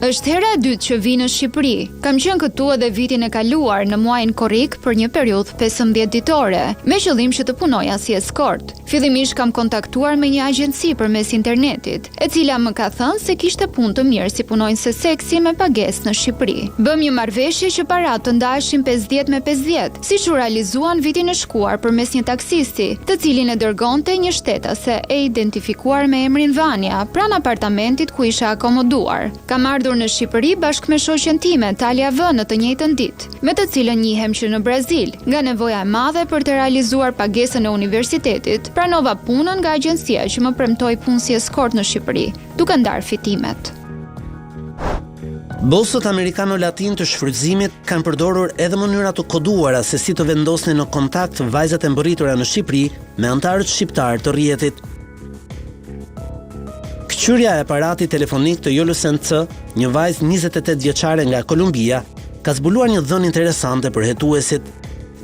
Është hera e dytë që vij në Shqipëri. Kam qenë këtu edhe vitin e kaluar, në muajin korrik për një periudhë 15 ditore, me qëllim që të punoja si eskort. Fillimisht kam kontaktuar me një agjenci përmes internetit, e cila më ka thënë se kishte punë të mirë si punonjëse seksi me pagesë në Shqipëri. Bëmë një marrëveshje që paratë të ndaheshin 50 me 50, siç u realizuan vitin e shkuar përmes një taksisti, të cilin e dërgonte një shtetase e identifikuar me emrin Vanja, pranë apartamentit ku isha akomoduar. Kam ardhur në Shqipëri bashkë me shoqen time, Talia V, në të njëjtën ditë, me të cilën njihem që në Brazil. Nga nevoja e madhe për të realizuar pagesën e universitetit, pranova punën nga agjencia që më premtoi punë si eskort në Shqipëri, duke ndarë fitimet. Bosët amerikano-latinë të shfrytëzimit kanë përdorur edhe mënyra të koduara se si të vendosnin në kontakt vajzat e mbërritura në Shqipëri me anëtarët shqiptarë të rrjetit. Këqyrja e aparatit telefonik të Jolusen C, një vajzë 28 vjeçare nga Kolumbia, ka zbuluar një dhënë interesante për hetuesit.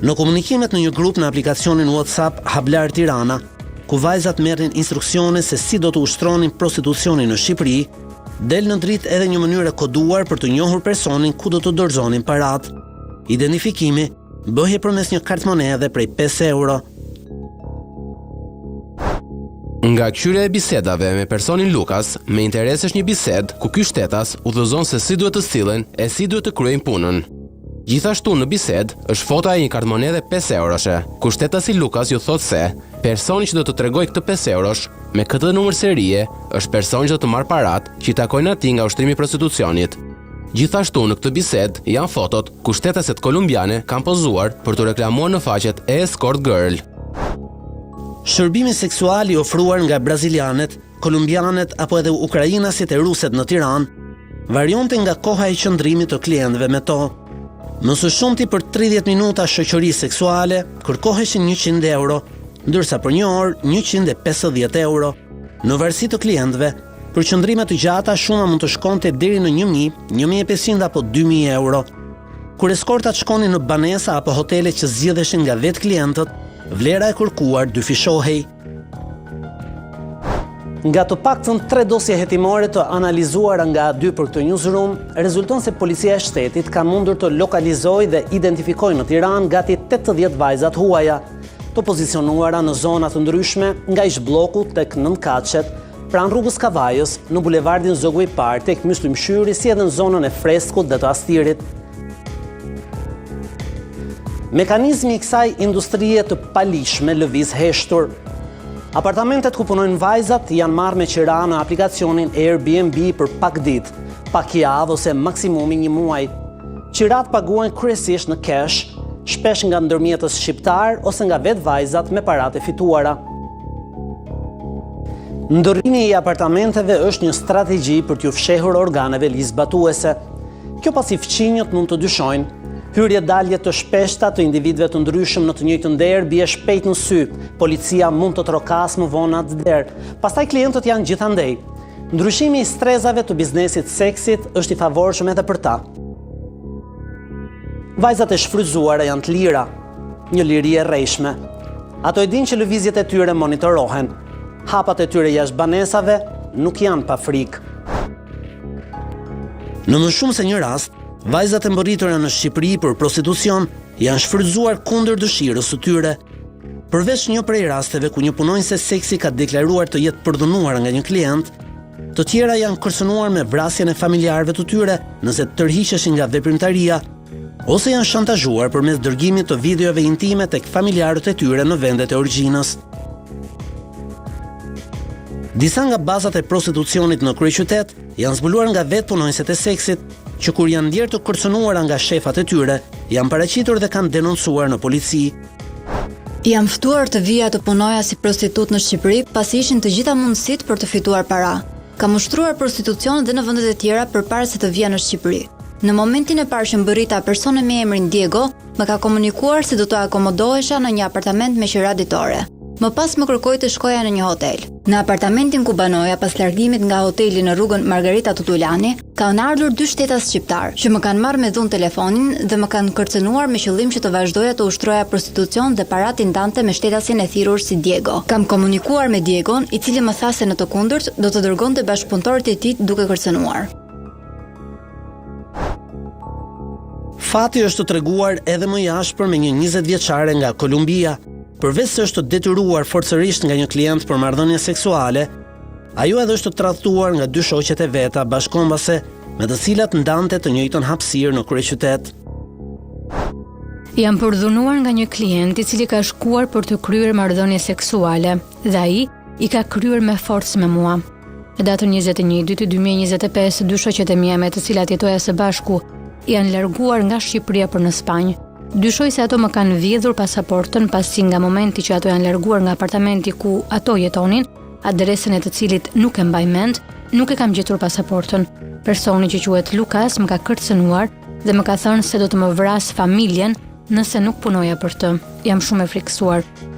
Në komunikimet në një grup në aplikacionin WhatsApp Hablar Tirana, ku vajzat merrnin instruksione se si do të ushtronin prostitucionin në Shqipëri, Del në dritë edhe një mënyrë e koduar për të njohur personin ku do të dorëzonin paratë. Identifikimi bëhej përmes një kartëmonedhe prej 5 euro. Nga këqyrja e bisedave me personin Lukas, me interes është një bisedë ku ky shtetas udhëzon se si duhet të sillen e si duhet të kryejnë punën. Gjithashtu në bisedë është fotoja e një kartëmonedhe 5 euroshe, ku shtetasi Lukas ju thotë se personi që do të tregojë këtë 5 eurosh me këtë numër serie është personi që do të marrë paratë që i takojnë atij nga ushtrimi i prostitucionit. Gjithashtu në këtë bisedë janë fotot ku shtetaset kolumbiane kanë pozuar për t'u reklamuar në faqet e Escort Girl. Shërbimi seksual i ofruar nga brazilianet kolumbianet apo edhe ukrainasit e ruset në Tiranë, varionte nga koha e qëndrimit të klientëve me to. Më së shumti për 30 minuta shoqëri seksuale kërkoheshin 100 euro, ndërsa për një orë 150 euro. Në varësi të klientëve, për qëndrime të gjata shuma mund të shkonte deri në 1000, 1500 apo 2000 euro. Kur eskortat shkonin në banesa apo hotele që zgjidheshin nga vetë klientët, vlera e kërkuar dyfishohej. Nga të paktën tre dosje hetimore të analizuara nga A2 për këtë newsroom, rezulton se Policia e Shtetit ka mundur të lokalizojë dhe identifikojë në Tiranë gati 80 vajza të huaja, të pozicionuara në zona të ndryshme nga ish-blloku tek nëntëkatëshet, pranë rrugës Kavajës, në bulevardin Zogu i Parë tek Myslym Shyri si edhe në zonën e Freskut dhe të Astirit. Mekanizmi i kësaj industrie të paligjshme lëviz heshtur. Apartamentet ku punojnë vajzat janë marrë me qira në aplikacionin Airbnb për pak ditë, pak javë ose maksimumi një muaj. Qiratë paguhen kryesisht në cash, shpesh nga ndërmjetës shqiptarë ose nga vetë vajzat me paratë e fituara. Ndërrimi i apartamenteve është një strategji për t'iu fshehur organeve ligjzbatuese. Kjo pasi fqinjët mund të dyshojnë. Hyrje-dalje të shpeshta të individëve të ndryshëm në të njëjtën derë bie shpejt në sy. Policia mund të trokasë më vonë atë derë. Pastaj klientët janë gjithandej. Ndryshimi i strehave të biznesit seksit është i favorshëm edhe për ta. Vajzat e shfrytëzuara janë të lira, një liri e rrejshme. Ato e dinë që lëvizjet e tyre monitorohen. Hapat e tyre jashtë banesave nuk janë pa frikë. Në më shumë se një rast, vajzat e mbërritura në Shqipëri për prostitucion janë shfrytëzuar kundër dëshirës së tyre. Përveç një prej rasteve ku një punonjëse seksi ka deklaruar të jetë përdhunuar nga një klient, të tjera janë kërcënuar me vrasjen e familjarëve të tyre nëse tërhiqeshin nga veprimtaria ose janë shantazhuar përmes dërgimit të videove intime tek familjarët e tyre në vendet e origjinës. Disa nga bazat e prostitucionit në kryeqytet janë zbuluar nga vetë punonjëset e seksit, që kur janë ndjerë të kërcënuara nga shefat e tyre, janë paraqitur dhe kanë denoncuar në polici. Jam ftuar të vija të punoja si prostitutë në Shqipëri, pasi ishin të gjitha mundësitë për të fituar para. Kam ushtruar prostitucion dhe në vendet e tjera përpara se të vija në Shqipëri. Në momentin e parë që mbërrita, personi me emrin Diego Më ka komunikuar se do të akomodohesha në një apartament me qira ditore. Më pas më kërkoi të shkoja në një hotel. Në apartamentin ku banoja pas largimit nga hoteli në rrugën Margarita Tutulani, kanë ardhur dy shtetas shqiptarë, që më kanë marrë me dhunë telefonin dhe më kanë kërcënuar me qëllim që të vazhdoja të ushtroja prostitucion dhe paratë t'i ndante me shtetasin e thirrur si Diego. Kam komunikuar me Diegon, i cili më tha se në të kundërt do të dërgonte bashkëpunëtorët e tij duke kërcënuar. Fati është treguar edhe më i ashpër me një 20 vjeçare nga Kolumbia. Përveç se është detyruar forcërisht nga një klient për marrëdhënie seksuale, ajo edhe është tradhtuar nga dy shoqet e veta bashkëkombase me të cilat ndante të njëjtën hapësirë në kryeqytet. Jam përdhunuar nga një klient i cili ka shkuar për të kryer marrëdhënie seksuale dhe ai i ka kryer me forcë me mua. Në datën 21.2.2025, dy shoqet e mia me të cilat jetoja së bashku janë larguar nga Shqipëria për në Spanjë. Dyshoj se ato më kanë vjedhur pasaportën pasi nga momenti që ato janë larguar nga apartamenti ku ato jetonin, adresën e të cilit nuk e mbaj mend, nuk e kam gjetur pasaportën. Personi që quhet Lukas më ka kërcënuar dhe më ka thënë se do të më vrasë familjen nëse nuk punoja për të. Jam shumë e frikësuar.